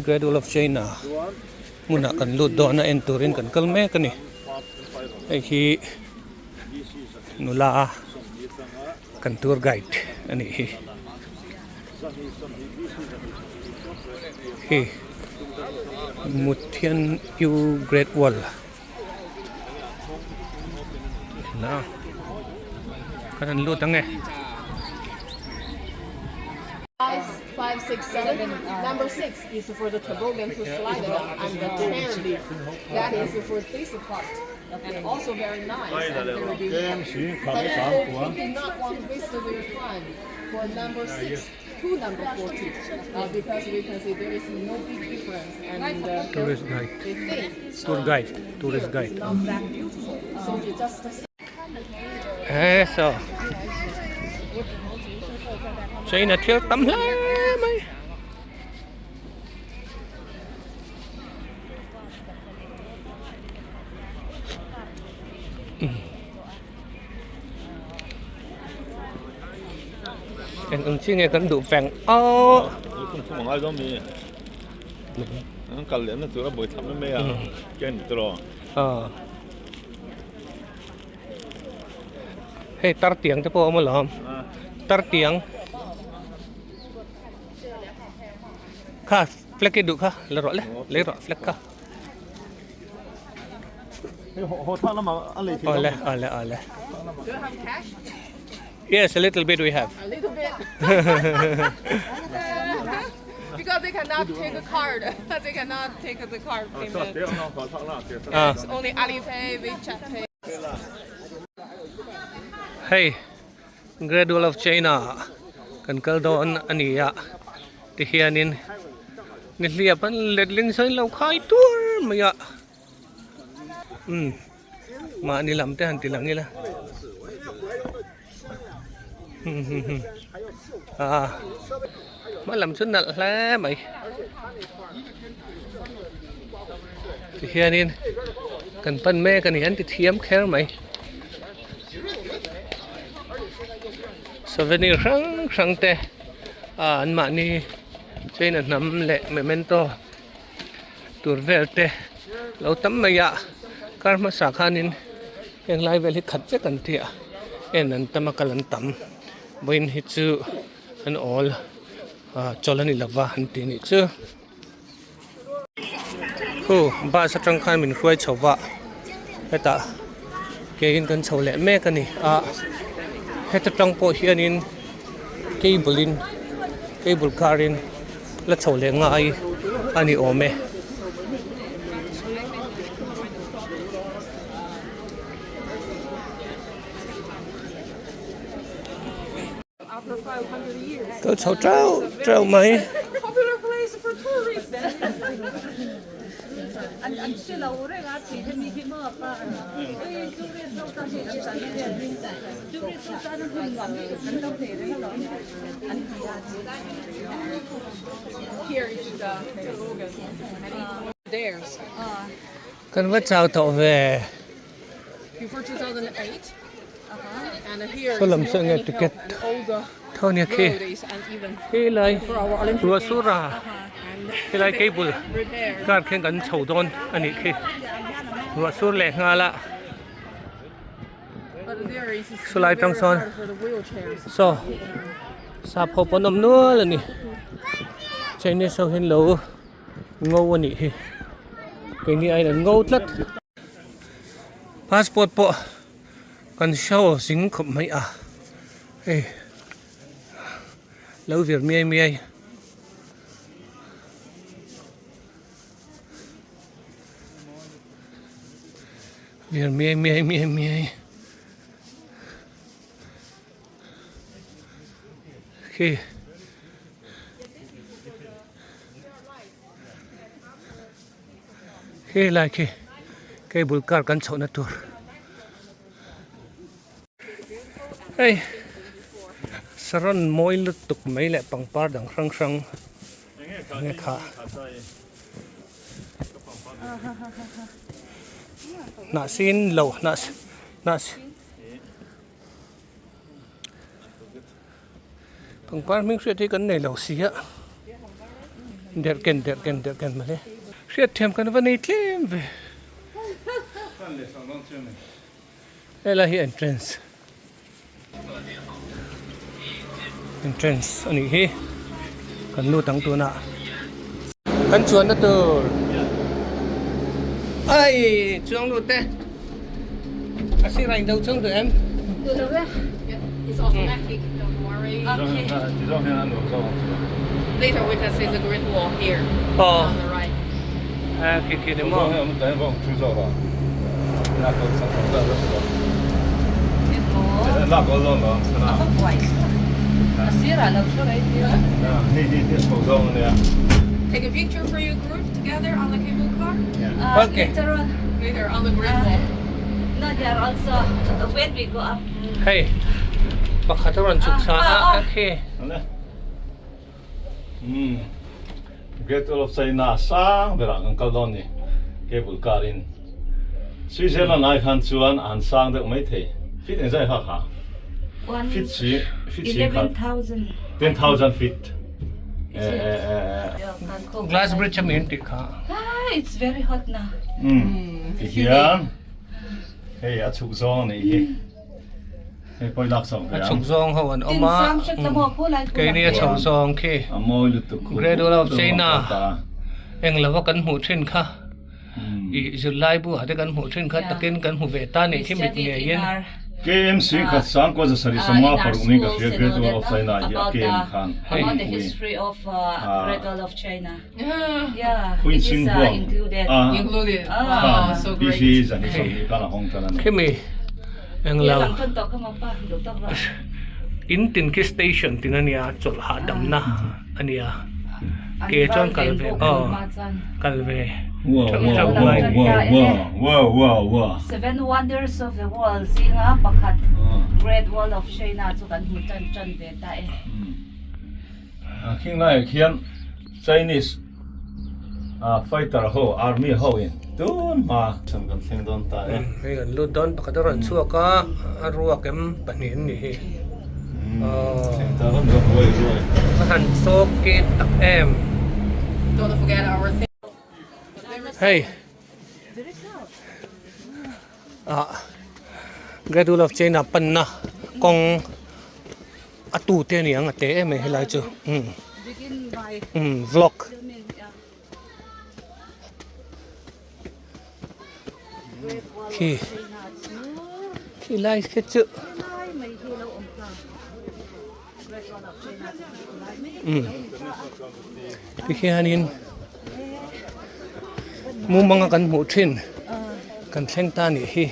Great Wall of China hmunah kan lut dawn a en turin kan kal mek a ni hei hi nula kan tour guide a nih hi hei Mutianyu Great Wall kan han lut ang e. Five, six, seven. Number six is for the toboggan to slide down and the chair lift. That is for this part. And also very nice and very beautiful. But people do not want to waste their time for number six to number 14 uh, because we can see there is no big difference and uh, Tourist guide. they think Tour guide. Tourist here guide. is not that beautiful. So they just Eh so. China thil tam hle mai. Eng ang chi nge kan duh veng aw. Hei tar tiang te pawh a awm alawm tar tiang kha flag i duh kha la rawh le lei rawh flag kha. Awle awle awle. Yes, a little bit we have. A little bit. because they cannot take a card. they cannot take the card payment. Ah. It's only Alipay, WeChat Pay. Hei Great Wall of China kan kal dawn a ni a tihianin nihliap an letling sawn lo khai tur mai a umm mahni lam te han ti lang ila ah hma lam chu nalh hle mai tihianin kan pan mek a ni an ti thiam kher mai souvenir hrang hrang te ah an mahni china hnam leh memento tur vel te lo tam mai a kar hmasa khanin heng lai vel hi khat vek an ti a en an tam a kal an tam vawiin hi chu an awl ah chawl a ni lova an tih nih chu khu bus atang khan min hruai chho va hetah ke in kan chho leh mek a ni a heta tang pawh hianin cable in cable car in. La chho leh ngai a ni awm e. Kal chho teuh teuh mai. Kan va chau tawh ve. Saw lam saw enge ticket tho nia khi helai ruah sur a helai cable car khian kan chho dawn a nih khi ruah sur leh nghal a. Saw lai tang sawn saw sap ho pawh an awm nual a ni chinese ho hian lo ngo a nih hi keini aiin an ngo tlat passport pawh kan show zing khawp mai a hei lo vir miai miai. Vir miai miai miai miai khi khi lai khi cable car kan chhohna tur hei saron mawi lutuk mai leh pangpar dang hrang hrang nge kha. Hnah sin lo hnah hnah Pangpar hming hriat hi kan nei lo si a, derhken derhken derhken mawle. Hriat thiam kan va nei tlem ve. Helai hi entrance entrance a nih hi kan lut ang tunah kan chuanna tur ai chuang lut te a sirah in do chuang duh em It's automatic, don't worry. Later we can see the Great Wall here Aw. on the right. A khi khi ni maw. Take a picture for your group together on the cable car. Okay. Later on the Great Wall. No, they are also when we go up. Hei pakhat a rawn chhuk thla a a khi. Umm Great Wall of China sang berah kan kal dawn ni cable car in Switzerland ai khan chuan an sang deuh mai thei feet engzai kha kha feet si feet si khat 10,000 feet eh eh eh Glass bridge ami an tih kha. Ah, it's very hot now. Umm tihian hei a chhuk zawng a nih hi. Hei pawh i lak chauh ve A ang. chhuk zawng ho an awm a, keini a chho zawng khi Great Wall of China eng lova kan hmuh thin kha i zirlai bu ah te kan hmuh thin kha takin kan hmu ve ta nih khi mit ngeiin. KMC khat sangkua zasarih sawmnga paruk ni ka hria Great Wall of China hi a KM khan pui Queen Sing Huang a khan BC zahnih sawmhnih khan a hawng tan a ni. Khimi englo in tin khi station tin a nia chawlh hahdamna a nia ke chuan kal ve aw kal ve theuh theuh mai. Seven Wonders of the World zinga pakhat Great Wall of China chu kan hmu tan tan ve ta e. Khing laiah khian Chinese fighter ho army ho in tun hma chhan kan thleng dawn ta e. Hei kan lut dawn pakhat a rawn chhuak a, a ruak em pahnih an nih hi. Thleng ta ram ram ruai ruai. A han chawk kit tak em. Don't forget our thing. Hei ah Great Wall of China panna kawng A tu te aniang a te em mai helai chu umm umm vlog khi khi lai khi chu umm tikhianin mumanga kan hmuh thin kan thleng ta anih hi.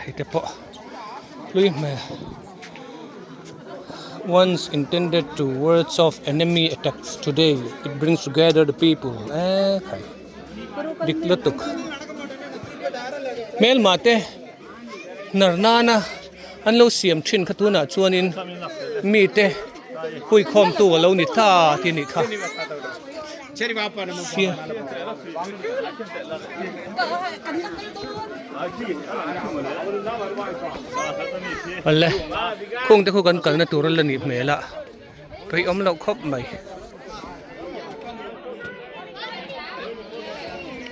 He te pawh hlui hmel once intended to wards off enemy attacks today it brings together the people e khai dik lutuk hmelma te hnar nana an lo siam thin kha tunah chuanin mite huikhawmtu a lo ni ta tih a nih kha. Awle khung te khu kan kalna tur a la nih hmel a tui awm loh khawp mai.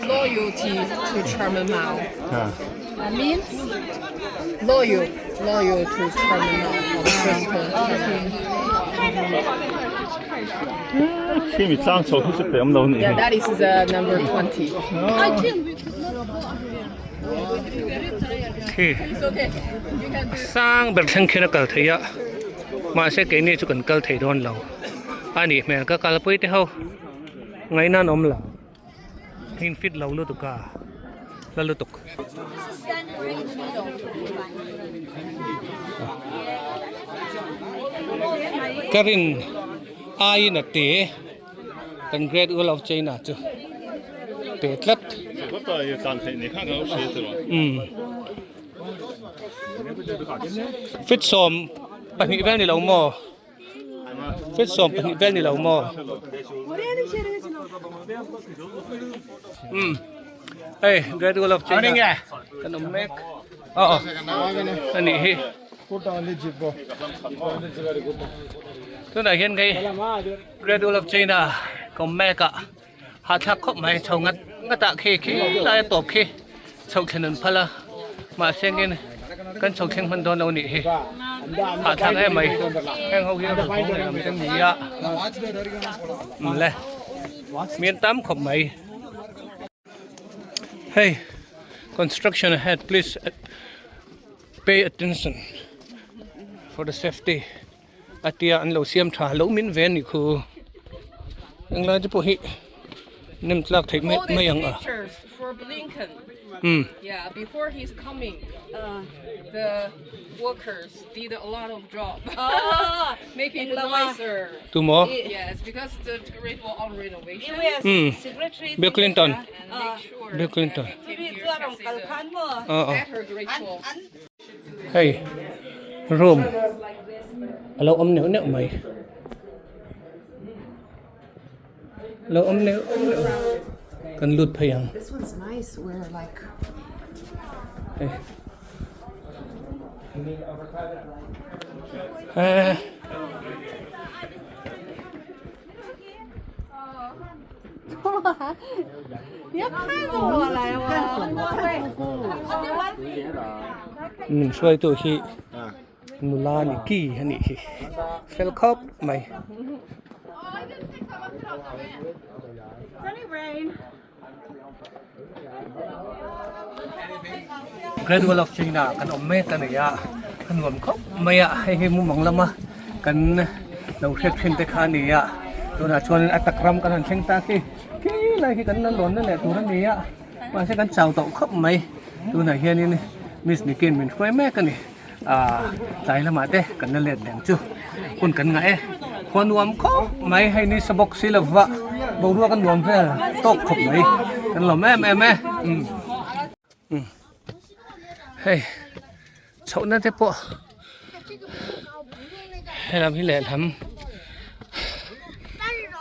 Loyalty to Chairman Mao means loyal loyal to Chairman Mao of President Chairman. Khi mi chang chho khi chu pe awm lo ni. Yeah, that is the number 20. Khi It's okay. You can do sang ber thleng khian a kal thei a mahse keini chu kan kal thei dawn lo a nih hmel ka kalpui te ho ngaihna an awm lo. In fit lo lutuk a la lutuk. Ka rin aiin a te kan Great Wall of China chu pe tlat. Umm fit 12 vel ni lo maw? Feet 12 vel ni lo maw? Umm Hei Great Wall of China kan awm mek aw a nih hi tunah hian hei Great Wall of China ka awm mek a hahthlak khawp mai chho ngat ngat ah khi khi lai a tawp khi chho thlen an phal a mahse engin kan chho thleng hman dawn lo a nih hi hahthlak em mai heng ho hi a rawn hawng leh lam te ni a le mian tam khawp mai. Hei construction ahead please pay attention for the safety a tia an lo siam tha lo min ve a nih khu englai te pawh hi nem tlak theih mai mai ang a umm. Tumaw? Umm Bill Clinton Bill Clinton aw hei room a lo awm neuh neuh mai a lo awm neuh neuh kan lut phei ang hei eh. Min hruaitu hi nula ni ki a nih hi fel khawp mai. Great Wall of China kan awm mek a ni a, a nuam khawp mai a, hei hi mumang lama kan lo hriat thin te kha a ni a, tunah chuan a tak ram kan han thleng ta khi khi lai khi kan la lawn na leh tur a ni a, mahse kan chau tawh khawp mai, tunah hianin Miss Nikin min hruai mek a ni. Aaa tlai lamah te kan la let leng chu hun kan ngah e khua nuam khawp mai hei ni sa bawk si lova boruak a nuam vel tawk khawp mai kan lawm em em e umm umm hei chhohna te pawh helam hi lehlam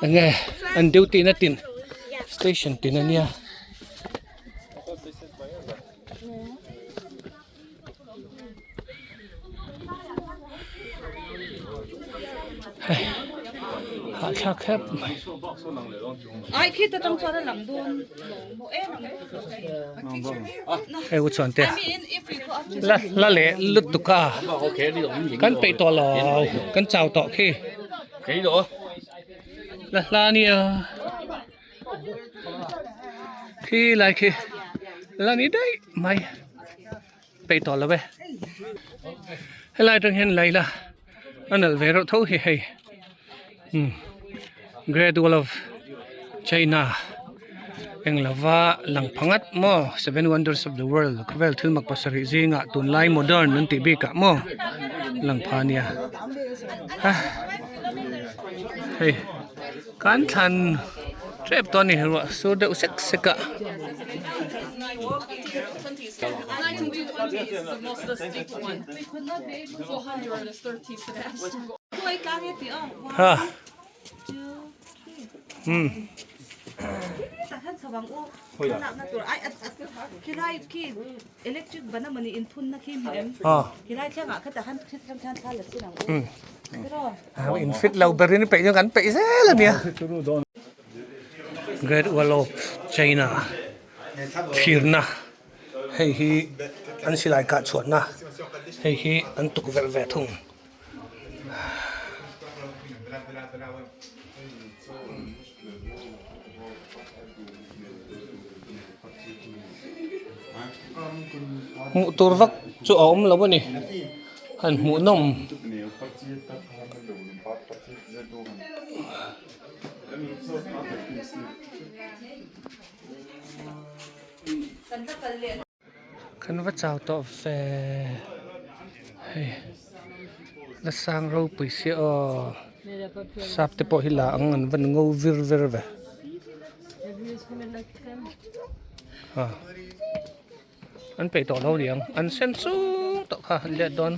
enge an duty na tin station tin ania. Hei hahthlak khep mai. Hei u chuan te la la leh lutuk a kan peih tawh lo kan chau tawh khi la hla ania. Khi lai khi la ni daih mai peih tawh lo e helai atang hian lei la a nalh ve reuh tho hi hei umm great wall of china eng lova lang pha ngat maw seven wonders of the world khawvel thil mak pasarih zingah tunlai modern an tih bikah maw lang pha ania a hei. Kan thlan tep tawh a ni ruah sur deuh sek sek a. Ha umm. In fit lo berin peih chuan kan peih zel a nia. Great Wall of China thlirna hei hi an silai kah chhuahna hei hi an tukverh ve thung. Hmuh tur vak chu a awm lo a ni han hmuh nawm. Kan va chau tawh ve hei la sang ropui sia aw sap te pawh hi la ang an va ngo vir ver ve a an peih tawh lo niang an sen chung tawh kha an let dawn.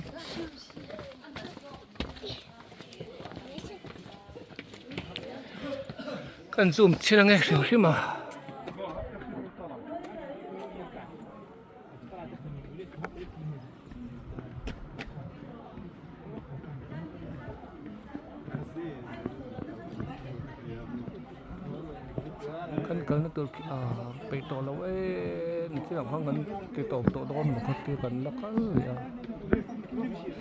Kan zoom chin ange hrim hrim a. kalna tur khi ah peih tawh lo e ni chiah ang khan kan ti tawp tawh dawn maw kha tia kan la kal leh a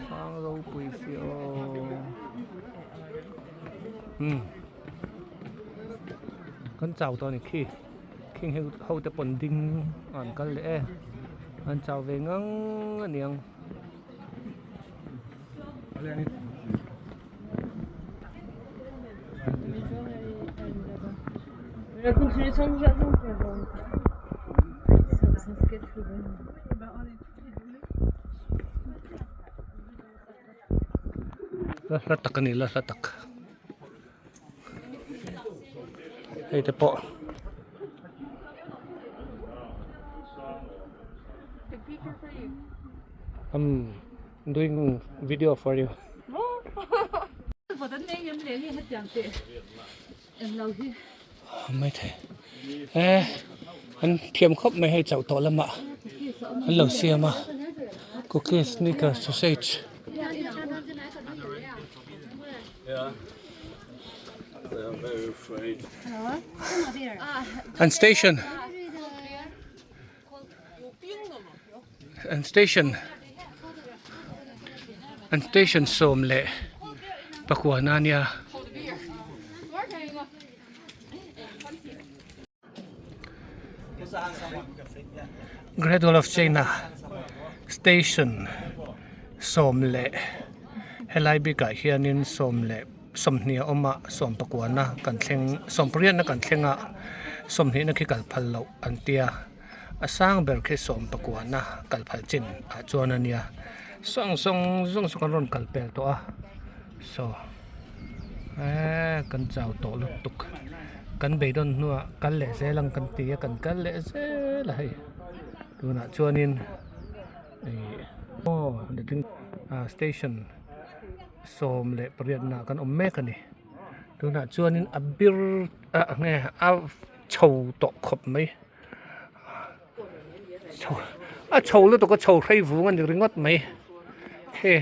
sang ropui si aw umm kan chau tawh a ni khi khing hi ho te pawn ding ah an kal leh e an chau ve ngang a niang. La hla tak a ni la hla tak hei te pawh umm doing video for you. Maithei e an thiam khawp mai hei chauh tawh lamah an lo siam a cookies snickers sausage. An station an station an station sawm leh pakua na ania. Great Wall of China station sawm leh helai bikah hianin sawm leh sawmhnih a awm a sawm pakuana kan thleng sawm pariatna kan thleng a sawmhnihna khi kal phal loh an tia a sang ber khi sawm pakuana kal phal chin ah chuan a nia sawng zawng zawng chu kan rawn kal pel tawh a saw eee kan chau tawh lutuk kan beidawn hnuah kal leh zel ang kan ti a kan kal leh zel a hei tunah chuanin ih aw station. Sawm leh pariatna kan awm mek a ni tunah chuanin a bir ah nge a chho tawh khawp mai chho a chho lutuk a chho hrei vung a ni ringawt mai he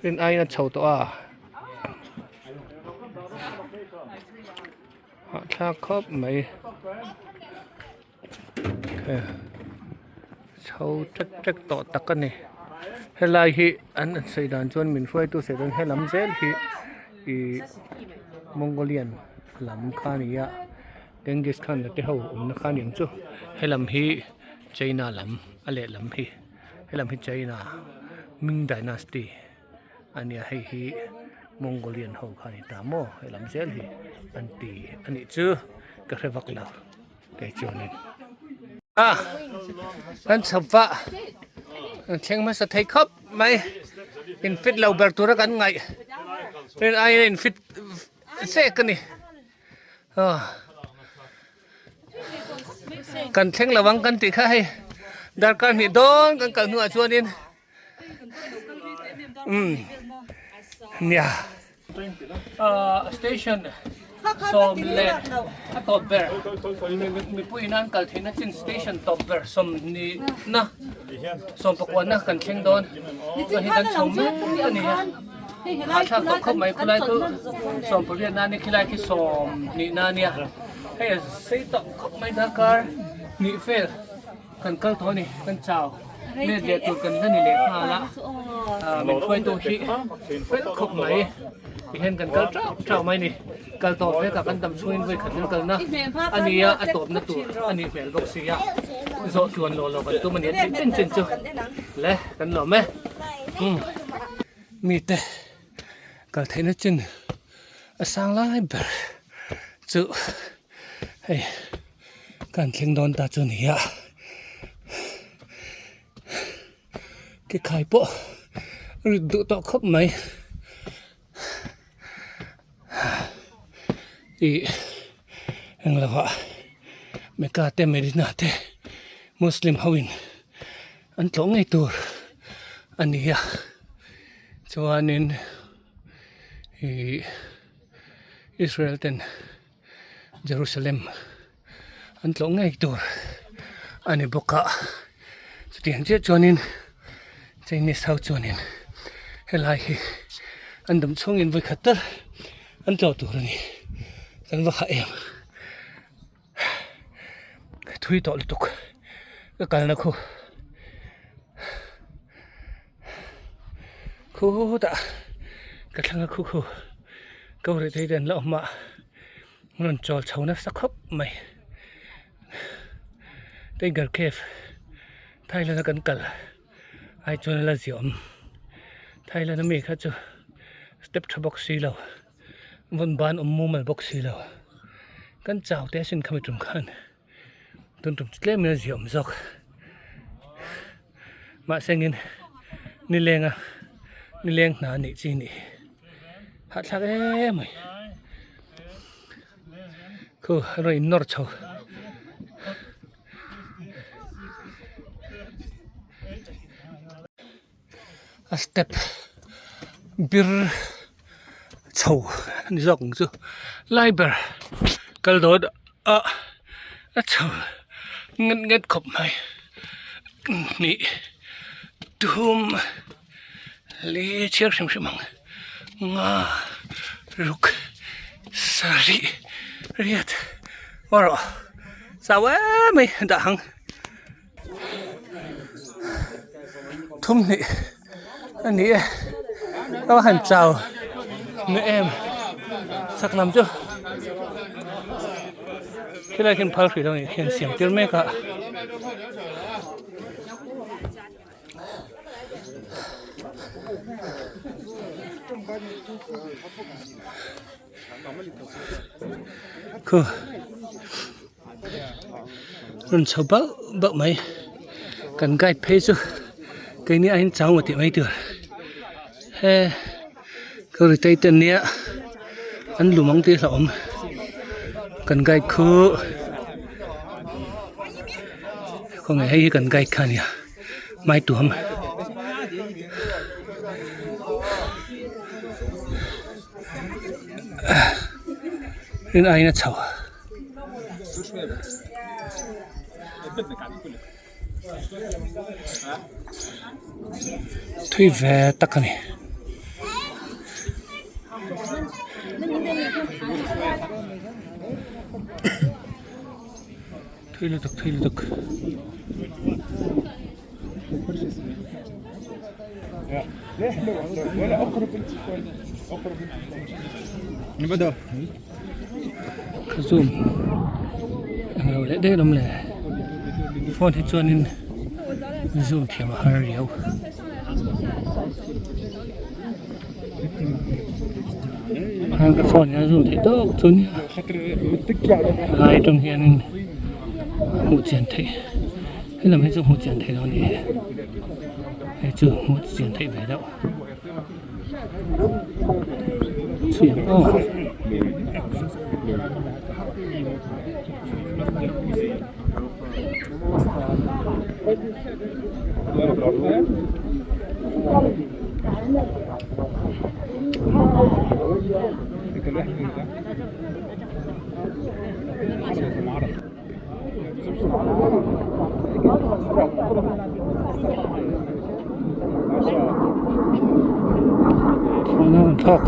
rin aiin a chho tawh a hahthlak khawp mai chho ṭek ṭek tawh tak a ni helai hi an sawi dan chuan min hruaitu sawi dan helam zel hi ihh mongolian lam kha a ni a Genghis Khan te ho awmna kha a ni ang chu helam hi China lam a lehlam hi helam hi China Ming dynasty. A nia hei hi Mongolian ho kha a ni ta maw he lam zel hi an ti a nih chu ka hre vak lo kei chuanin a kan chho vah an thleng hmasa thei khawp mai in fit lo ber tura kan ngaih rin aiin a in fit zek a ni aw. Kan thleng lo ang kan tih kha hei darkar hnih dawn kan kal hnuah chuanin umm nia ah station sawm leh a tawp ber mipui in an kal theihna chin station tawp ber sawmhnih na sawm pakua na kan thleng dawn chuan hei kan chho mek a ni a hahthlak tawh khawp mai khulai chu sawm pariat na ania khilai khi sawmhnih na ania hei a sei tawh khawp mai darkar hnih vel. Kan kal tawh a ni, kan chau let leh tur kan la ni leh nghal a, min hruaitu hi fel khawp mai ti hian kan kal teuh teuh mai a ni, kal tawh vek a kan dam chhungin vawi khat kan kalna a ni a, a tawpna tur a nih hmel bawk si a, zawh tluan lawh lo kan tum a ni a tih chin chin chu le kan lawm e umm mite kal theihna chin a sang lai ber chu hei. Kan thleng dawn ta chu ni a ke khai pawh rit duh tawh khawp mai ih englo ah Mecca te Medina te Muslim ho in an tlawh ngei tur a ni a chuanin ih Israel ten. Jerusalem an tlawh ngei tur a ni bawk a chutiang chiah chuanin Chinese ho chuanin helai hi an dam chhungin vawi khat tal an tlawh tur a ni kan va hah em. Thui tawh lutuk ka kalna khu khutah ka thlang a khu khu ko rih thei te an la awm a rawn chawl chho nasa khawp mai tiger cave Thailand a kan kal ai chuan a la ziah awm Thailand ami kha chu step tha bawk si lo. Vawn ban awm mumal bawk si lo. Kan chau te asin khami tum khan tun tum chu tlem in a ziah awm zawk. Mahse engin nileng a nileng hna a nih chi nih hi hahthlak em mai. Khu an rawn in nawr chho. A step bir chho a ni zawk ang chu lai ber kal dawn a a chho nget nget khawp mai hnih thum li chhiar hrim hrim ang nga ruk sarih riat erawh chau em mai dah ang. Thum hnih a ni e a han chau na em chak lam chu khilai khian phal hrih lo nih khian siam tir mek a. Khu rawn chho bauh bauh mai kan guide phei chu keini aiin chau maw tih mai tur he ka ri tei te nia an lum ang tih hlauhawm kan guide khu khawnge hei hi kan guide kha a nia mai tuam. In aiin a chho thui ve tak a ni. Thui lutuk thui lutuk. Ka zoom englo leh daih alawm le phone hi chuanin zoom thiam a har riau. Ka phone hian a zoom theih tawk chu nia lai atang hianin hmuh chian theih. Helam hi chu hmuh chian theih loh a ni e hei chu hmuh chian theih ve deuh chhui ang aw. Thawk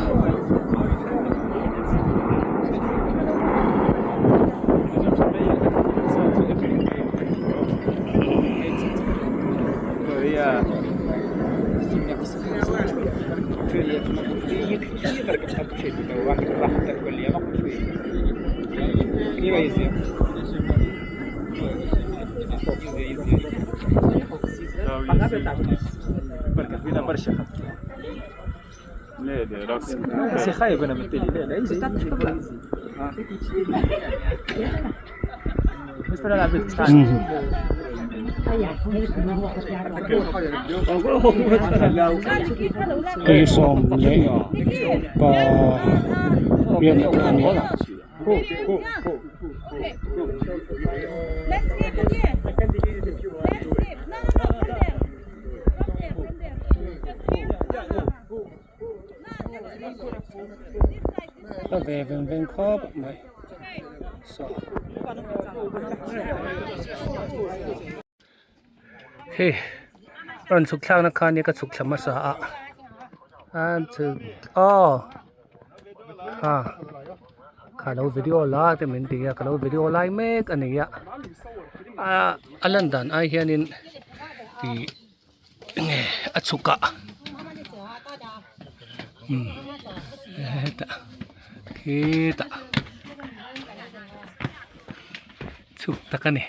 Hei sawm leh pa riat a ni a. A ve veng veng khawp mai saw. Hei rawn chhuk thlakna kha nia ka chhuk thla hmasa a an chhuk aw ha. Kha lo video la te min ti a ka lo video lai mek a ni a ah a lan dan ai hianin ih enge a chhuk ah umm hetah khitah chhuk tak a ni.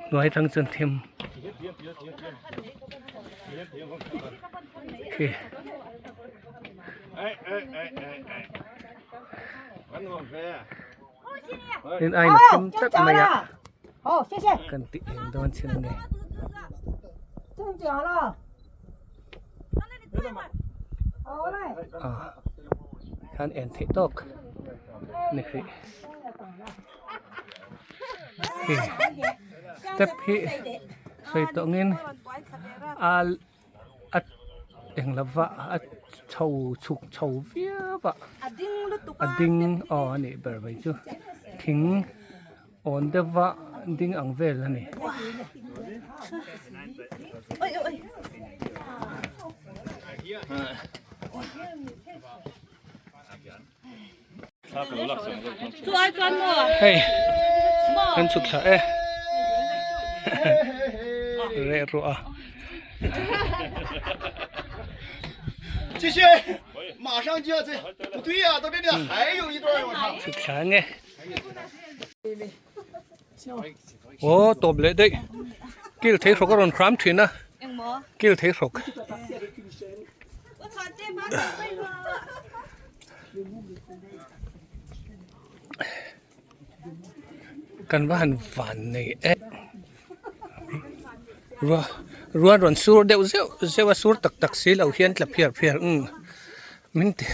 Hnuai tang chuan thim khi tin ai na thim tlat mai a kan tih eng dawn chin a ni. Ah khan en theih tawk ni hrih khi step hi sawi tawh angin a a eng lova a chho chhuk chho viau a a ding aw a nih ber mai chu thing. Awn deuhva ding ang vel a ni. Hei kan chhuk thla e reh ruah a. Chhuk thla nge. Aw tawp leh daih kil thei hrawk a rawn hram thin a kil thei hrawk kan va han van nei e rua rua rawn sur deuh zeuh zeuh a sur tak tak si lo hian tla phiar phiar umm min ti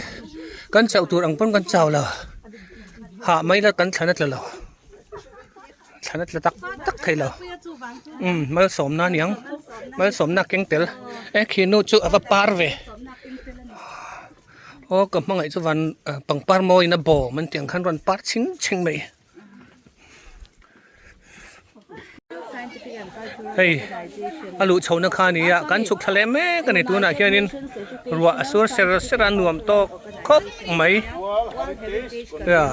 kan chauh tur ang pawn kan chau lo hah mai la kan thlan a tla lo thlan a tla tak tak thei lo umm malsawmna a niang malsawmna a keng tel e khi nu chu a va par ve aw ka hmangaih chu van pangpar mawiin a bawm an tih ang khan rawn par chhing chhing mai. Hei a luh chhohna kha a ni a kan chhuk thla leh mek a ni tunah hianin ruah a sur ser ser a nuam tawk khawp mai ya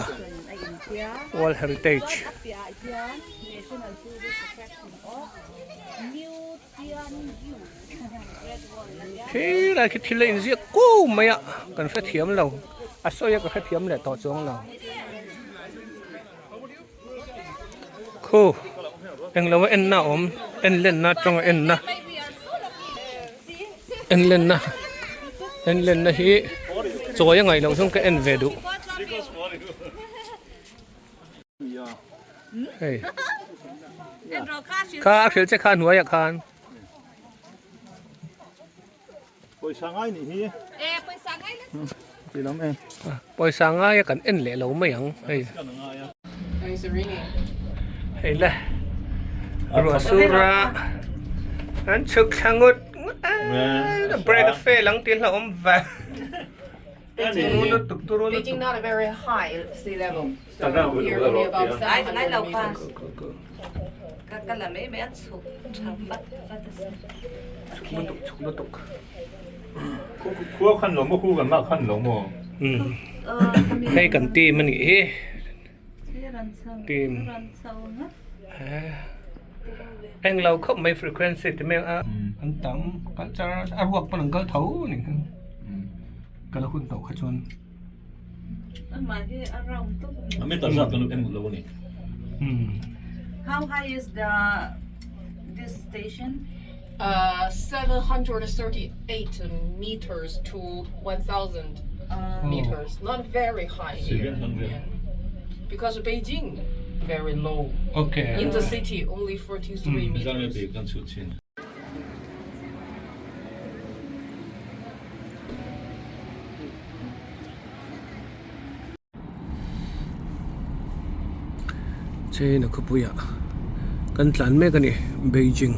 world heritage. Khi lai khi thil a inziak kuau mai a kan hrethiam lo a sawi a ka hrethiam leh tawh chuang lo khu englo a enna a awm en lenna atanga enna en lenna en lenna hi chawi a ngaih loh chuan ka en ve duh. Hei kha a hrilh che kha hnuaiah khan. Pawisa ngai nih hi. E pawisa ngai le. Ti lam e. Pawisa ngai a kan en leh lo mai ang hei. Hei le ruah sur a an chhuk thla ngut ngut a break a fail ang tih hlauhawm ve. Beijing not a very high sea level so here only about 700 meters. Khua khan lo maw khu kan lak khan lo maw. Hei kan team a nih hi team englo khawp mai frequency ti mai ang a an tam culture a ruak pawn an kal tho a nih kha kal a hun tawh kha chuan. How high is the this station? 738 meters to 1000 meters not very high here yeah because Beijing very low okay in the city only 43 meters. China khawpuiah kan tlan mek a ni Beijing.